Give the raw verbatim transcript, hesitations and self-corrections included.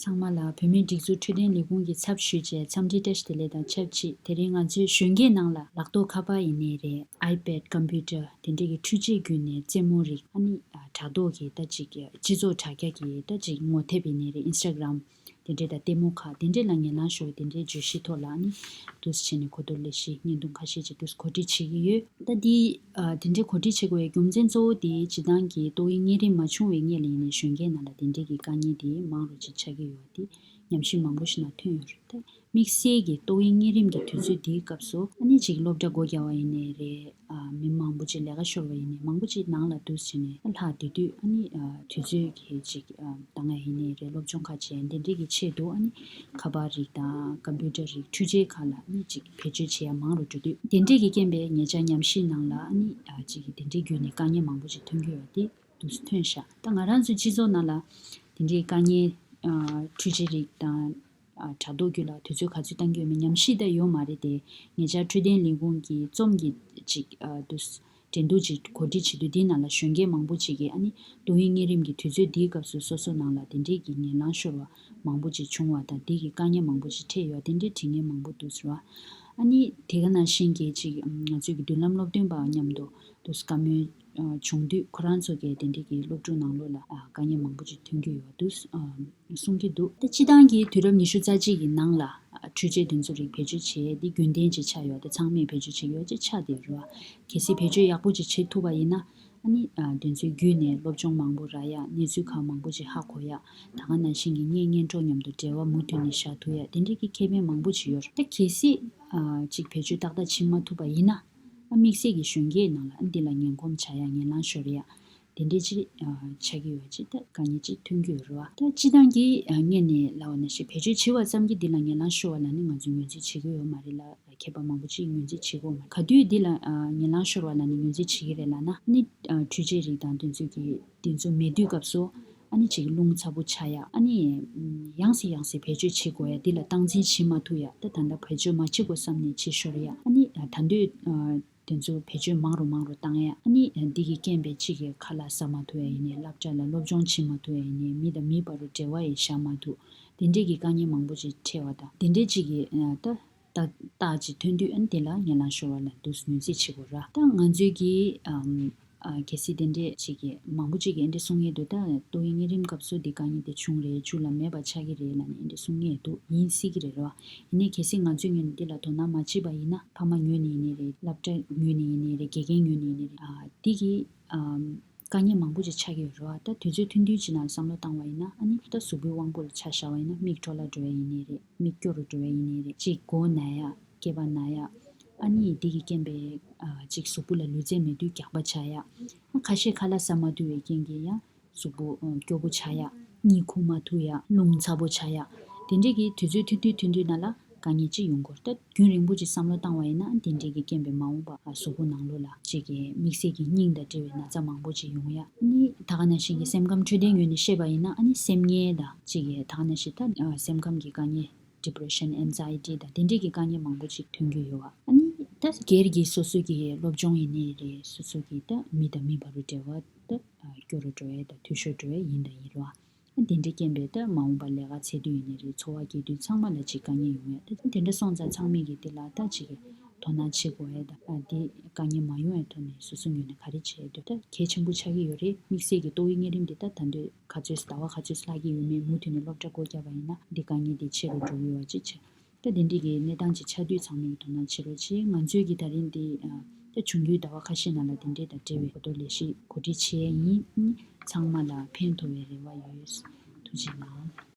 ཚང་མ་ལ་བོད་མིའི་སྒྲིག་འཛུགས་འཕྲོད་བསྟེན་ལས་ཁུངས་ཀྱི་ཚབ་ཞུས་བྱས་འཚམས་འདྲི་བཀྲ་ཤིས་བདེ་ལེགས་དང་ཆབས་ཅིག་དེ་རིང་ང་ཚོའི་གཞོན་སྐྱེས་ནང་ལ་ལག་ཐོགས་ཁ་པར་ཡིན་ནའི་རེད། iPad computer དེ་འདྲས་ཀྱི་འཕྲུལ་ཆས་བརྒྱུད་ནས་རྩེད་མོ་རིགས། ཨ་ནི་དྲ་ཐོག་གི་ད་ཅིག་སྤྱི་ཚོགས་དྲ་རྒྱ་གི་ད་ཅིག་ངོ་དེབ་ཡིན་ནའི་རེད། Instagram དེ་འདྲས་དང་ལྟད་མོ་ཁག་དེ་འདྲས་ལ་ཉན་ལང་ཤོར་བའི་དེ་འདྲས་བརྗོད་གཞི་ཐོག་ལ། ཨ་ནི་འདུག་སེ་བྱས་ནས་གོ་བསྡུར་ལས་གཞི་བརྙན་ཐུང་ཁ་ཤས་ཅིག་འདུག་སེ་གོ་སྒྲིག་བྱེད་ཀྱི་ཡོད། ད་འདི་ཨ་དེ་འདྲའི་གོ་སྒྲིག་བྱེད་དགོས་པའི་རྒྱུ་མཚན་གཙོ་བོ་དེ་སྤྱིར་བཏང་གི་ཏོག་དབྱིབས་གཉན་རིམས་མ་བྱུང་བའི་སྔོན་ལ་ཡིན་ནའི་གཞོན་སྐྱེས་ནང་ལ་དེ་འདྲའི་གི་དཀའ་ངལ་དེ་མང་རུ་ཅིག་ཆགས་ཀྱི་ཡོད་པ་དེ་ཉམས་ཞིབ་མང་པོ་ཞིག་ནང་ཐོན་ཡོད་རེད། ད་དམིགས་བསལ་གྱི་ཏོག་དབྱིབས་གཉན་རིམས་ཀྱི་དུས་ཚོད་འདིའི་སྐབས་སུ། ཨ་ནི་ཅིག་སློབ་གྲྭ་སྒོ་རྒྱག་པ་ཡིན་ནའི་རེད། ཨ་མི་མང་པོ་ཅིག་ལས་ཀ་ཤོར་བ་ཡིན་ནའི་མང་པོ་ཅིག་ནང་ལ་འདུག་སེ་བྱས་ནས་ལྷག་བསྡད་དུས། ཨ་ནི་ཨ་དུས་ཚོད་ཀྱི་ཅིག་ཨ་ལྟ་ངན་ཡིན་ནའི་རེད། སློབ་སྦྱོང་ཁག་བྱས་འདི་འདྲའི་གི་ཆེད་དུ། ཨ་ནི་ཁ་པར་རིགས་དང་ཀམ་པུ་ཊར་རིགས་འཕྲུལ་ཆས་ཁག་ལ་ཨ་ནི་ཅིག་བེད་སྤྱོད་བྱེད་ཡ་མང་རུ་འགྲོ་དུས། དེ་འདྲའི་གི་རྐྱེན་པས་ཉེ་ཆར་ཉམས་ཞིབ་ནང་ལ། ཨ་ནི་ཨ་ཅིག་གི་དེ་འདྲའི་བརྒྱུད་ནས་དཀའ་ངལ་མང་པོ་ཅིག་ཐོན་གྱི་ཡོད་པ་དེ་འདུག་སེ་ཐོན་ཤག་ད་ང་རང་ཚོའི་སྤྱི་ཚོགས་ནང་ལ་དེ་འདྲའི་དཀའ་ངལ་ཨ་འཕྲུལ་ཆས་རིགས་དང་ཨ་དྲ་ཐོག་བརྒྱུད་ལ་དུས་ཚོད་ག་ཚོད་བཏང་གི་ཡོད་མེད་ཉམས་ཞིབ་ད་ཡོད་མ་རེད་དེ། ཉེ་ཆར་འཕྲོད་བསྟེན་ལས་ཁུངས་ཀྱི་རྩོམ་གྱི་ཅིག་ཨ་འདུག་སེ་འགྲན་བསྡུར་ཅིག་གོ་སྒྲིག་བྱེད་དུས། འདིའི་ནང་ལ་གཞོན་སྐྱེས་མང་པོ་ཅིག་གིས། ཨ་ནི་ཏོག་དབྱིབས་གཉན་རིམས་ཀྱི་དུས་ཚོད་འདིའི་སྐབས་སུ་སོ་སོ་ནང་ལ་དེ་འདྲའི་གི་ཉེ་ལང་ཤོར་བ་མང་པོ་ཅིག་བྱུང་བ་དང་། དེ་གི་དཀའ་ངལ་མང་པོ་ཅིག་འཕྲད་ཡོད། དེ་འདྲའི་དྲི་ངན་མང་པོ་འདུག་ཟེར་བ། ཨ་ནི་དེ་ག་ནང་བཞིན་གྱི་ཅིག་ང་ཚོའི་གི་མདུན་ལམ་སློབ་སྟོན་པ་མཉམ་དུ་འདུག་སེ་བཀའ་མོལ་ཨ་བྱུང་དུས། ཁོ་རང་ཚོ་གིས་དེ་འདྲའི་གི་སློབ་ཕྲུག་ནང་ལོགས་ལ་ཨ་དཀའ་ངལ་མང་པོ་ཅིག་ཐོན་གྱི་ཡོད་འདུག་ཨ་གསུང་གི་འདུག་ད་སྤྱིར་བཏང་གི་དུས་རབས་ཉི་ཤུ་རྩ་གཅིག་གི་ནང་ལ་ཨ་འཕྲུལ་ཆས་དེ་ཚོ་རིགས་བེད་སྤྱོད་བྱེད་ཡས་འདི་རྒྱུན་ལྡན་ཅིག་ཆགས་ཡོད། ད་ཚང་མས་བེད་སྤྱོད་བྱེད་ཀྱི་ཡོད་ཅིག་ཆགས་བསྡད་ཡོད་རེད་བ། གལ་སྲིད་བེད་སྤྱོད་ཡག་པོ་ཅིག་བྱེད་ཐུབ་པ་ཡིན་ན། ཨ་ནི་ཨ་དེ་ཚོའི་བརྒྱུད་ནས་སློབ་སྦྱོང་མང་པོ་རག་ཡ། གནས་ཚུལ་ཁག་མང་པོ་ཅིག་ཧ་གོ་ཡ། ད་ག་ནང་བཞིན་གྱི་གཉེན་ཉེ་གྲོགས་མཉམ་དུ་འབྲེལ་བ་མུ་མཐུད་ནས་བཞག་ཐུབ་ཡ། དེ་འདྲའི་གི་ཁེ་ཕན་མང་པོ་ཅིག་ཡོད་རེད། ད་གལ་སྲིད་ཨ་ཅིག་བེད་སྤྱོད་ཏག་ཏག་བྱེད་མ་ཐུབ་པ་ཡིན་ན། ཨ་དམིགས་བསལ་གྱི་གཞོན་སྐྱེས་ནང་ལ་ཨ་འདི་ལ་ངན་གོམས་བྱ་ཡ། ངན་ལང་ཤོར་ཡ་དེ་འདྲའི་ཅིག་ཨ་ཆགས་ཀྱི་ཡོད་ཅིག་ད་དཀའ་ངལ་ཅིག་ཐོན་གྱི་ཡོད་རེད་བ། ད་སྤྱིར་བཏང་གི་ཨ་སྔོན་ནས་ལབ་པ་ནང་བཞིན་བེད་སྤྱོད་བྱས་པ་ཙམ་གྱིས་འདི་ལ་ངན་ལང་ཤོར་བ་ལ་ནི་ང་ཚོས་ངོས་འཛིན་བྱེད་ཀྱི་ཡོད་མ་རེད་ལ། མཁས་པ་མང་པོ་ཅིག་ངོས་འཛིན་བྱེད་ཀྱི་ཡོད་མ་རེད། ག་དུས་འདི་ལ་ཨ་ངན་ལང་ཤོར་བ་ལ་ནི་ངོས་འཛིན་བྱེད་ཀྱི་རེད་ལབ་ན། ནི་ཨ་འཕྲུལ་ཆས་རིགས་དང་དེ་ཚོ་གི་དེ་ཚོ་མེད་དུས་སྐབས་སུ། ཨ་ནི་ཅིག་རླུང་ཚ་པོ་ཆགས་ཡ། ཨ་ནི་ཡང་སེ་ཡང་སེ་བེད་སྤྱོད་བྱེད་དགོས་ཡ། འདི་ལ་སྟངས་འཛིན་བྱེད་མ་ཐུབ་ཡ། ད་ད་ལྟ་བེད་སྤྱོད་མ་བྱེད་དགོས་བསམ་ནས་བྱེད་ཤོར་ཡ། ཨ་ནི་ད་འདོད་ཨ་དེ་ཚོ་བེད་སྤྱོད་མང་རུ་མང་རུ་བཏང་ཡ། ཨ་ནི་འདི་གི་རྐྱེན་པས་གཅིག་གི་ཁ་ལག་ཟ་མ་ཐུབ་ཡ་ཡིན་ནའི། སློབ་གྲྭ་ལ་སློབ་སྦྱོང་བྱེད་མ་ཐུབ་ཡ་ཡིན་ནའི། མི་དང་མི་བར་དུ་འབྲེལ་བ་ཡང་བཞག་མ་ཐུབ། དེ་འདྲས་ཀྱི་དཀའ་ངལ་མང་པོ་ཅིག་འཕྲད་པ་དང་། དེ་འདྲས་ཅིག་གི་ཨ་ད་ཏག་ཏག་ཅིག་ཐོན་དུས། ཨ་ནི་དེ་ལ་ངན་ལང་ཤོར་བ་ལ་འདུག་སེ་ངོས་འཛིན་བྱེད་དགོས་ར། ད་ང་ཚོས་ཀྱིས་ཨམ་ཨ་གལ་སྲིད་དེ་འདྲས་ཅིག་གི་མང་པོ་ཅིག་གིས་ཨེ་འདྲས་གསུང་ངེས་འདུག་ད་ཏོག་དབྱིབས་གཉན་རིམས་སྐབས་སུ་འདི་དཀའ་ངལ་དེ་བྱུང་རེད། མཇུག་ལ་མེད་པ་ཆགས་ཀྱི་རེད་ལབ་ནས་ཨེ་འདྲས་གསུང་ངེས་འདུག་ཡིན་སྲིད་ཀྱི་རེད་ར། ཡིན་ནའི་གལ་སྲིད་ང་ཚོའི་ངོས་ནས་འདི་ལ་དོ་སྣང་མ་བྱས་པ་ཡིན་ན། ཕ་མ་ངོས་ནས་ཡིན་ནའི་རེད། སློབ་གྲྭ་ངོས་ནས་ཡིན་ནའི་རེད། དགེ་རྒན་ངོས་ནས་ཡིན་ནའི་རེད། ཨ་འདི་གི་ཨམ་དཀའ་ངལ་མང་པོ་ཅིག་ཆགས་ཀྱི་ཡོད་རེད་བ། ད་དུས་ཚོད་ཐུང་ཐུང་ཅིག་ནང་བསམ་བློ་བཏང་བ་ཡིན་ན། ཨ་ནི་ད་གཟུགས་པོའི་དབང་པོ་ལ་ཆ་བཞག་པ་ཡིན་ན། མིག་འཕྲོ་བརླག་འགྲོ་ཡ་ཡིན་ནའི་རེད། མིག་སྐྱོ་རུ་འགྲོ་ཡ་ཡིན་ནའི་རེད། གཅིག་མགོ་ན་ཡ། སྐེད་པ་ན་ཡ། ཨ་ནི་འདི་གི་རྐྱེན་པས་ཨ་གཅིག་གཟུགས་པོ་ལ་ལུས་རྩལ་མེད་དུས་རྒྱགས་པ་ཆགས་ཡ། ཨ་ཁ་ཤས་ཁ་ལག་ཟ་མ་ཐུབ་པའི་རྐྱེན་གྱིས་ཡང་གཟུགས་པོ་ཨ་སྐྱོ་པོ་ཆགས་ཡ། གཉིད་ཁུག་མ་ཐུབ་ཡ། རླུང་ཚ་པོ་ཆགས་ཡ། དེ་འདྲས་ཀྱི་དུས་ཚོད་ཐུང་ཐུང་ཐུང་ཐུང་ནང་ལ་དཀའ་ངལ་ཅིག་ཡོང་གི་ཡོད་རེད། ད་རྒྱུན་རིང་པོ་ཅིག་བསམ་བློ་བཏང་བ་ཡིན་ན། དེ་འདྲས་ཀྱི་རྐྱེན་པས་མ་འོངས་པ་གཟུགས་པོ་ནང་ལོགས་ལ་གཅིག་གི་དམིགས་བསལ་གྱི་སྙིང་དང་འབྲེལ་བའི་ན་ཚ་མང་པོ་ཅིག་ཡོང་ཡ། ཨ་ནི་ད་ག་ནང་བཞིན་གྱི་སེམས་ཁམས་འཕྲོད་བསྟེན་ངོས་ནས་བཤད་པ་ཡིན་ན། ཨ་ནི་སེམས་ངལ་དང་གཅིག་གི་ད་ག་ནང་བཞིན་ད་ཨ་སེམས་ཁམས་ཀྱི་དཀའ་ངལ། Depression, anxiety དང་དེ་འདྲས་ཀྱི་དཀའ་ངལ་མང་པོ་ཅིག་ཐོན་གྱི་ཡོད་པ། ཨ་ནི་ད་སྒེར་གྱི་སོ་སོ་གི་སློབ་སྦྱོང་ཡིན་ནའི་རེད། སོ་སོ་གི་ད་མི་དང་མི་བར་དུ་འབྲེལ་བ་ད་སྐྱོ་རུ་འགྲོ་ཡ་དང་འཐུས་ཤོར་འགྲོ་ཡ་ཡིན་དང་ཡིན་རེད་བ། ཨ་དེ་འདྲའི་རྐྱེན་པས་ད་མ་འོངས་པ་ལས་ཀ་འཚོལ་དུས་ཡིན་ནའི་རེད། འཚོ་བ་སྐྱེལ་དུས་ཚང་མ་ལ་ཅིག་དཀའ་ངལ་ཡོང་ཡ། ད་དེ་འདྲ་སོང་ཙང་ཚང་མས་ཀྱི་དེ་ལ་ད་ཅིག་དོ་སྣང་བྱེད་དགོས་ཡ་དང་། ཨ་དེ་དཀའ་ངལ་མ་ཡོང་ཡ་ཐོག་ནས་སོ་སོ་ངོས་ནས་ག་རེ་བྱེད་འདོད། ད་གལ་ཆེན་པོ་ཆགས་ཀྱི་ཡོད་རེད། དམིགས་བསལ་གྱི་ཏོག་དབྱིབས་གཉན་རིམས་འདི་ད་ད་འདོད། ག་ཚོད་ཟླ་བ་ག་ཚོད་ལྷག་གི་ཡོད་མེད་མུ་མཐུད་ནས་སློབ་གྲྭ་སྒོ་བརྒྱབ་པ་ཡིན་ན་འདི་དཀའ་ངལ་འདི་ཆེ་རུ་འགྲོ་གི་ཡོད་པ་ཅིག་བྱས། ད་དེ་འདྲའི་གི་གནས་སྟངས་ཅིག་ཆགས་དུས་ཚང་མས་དོ་སྣང་བྱེད་རོགས་བྱེད། ང་ཚོའི་གི་ད་རིང་འདི་ཨ་ད་འབྱུང་འགྱུར་ཟླ་བ་ཁ་ཤས་ནང་ལ་དེ་འདྲའི་ད་འབྲེལ་བའི་གོ་རྟོགས་ལས་གཞི་གོ་སྒྲིག་བྱས་ཡིན། ཚང་མ་ལ་ཕན་ཐོགས་པའི་རེ་བ་ཡོད། ཐུགས་རྗེ་གནང་།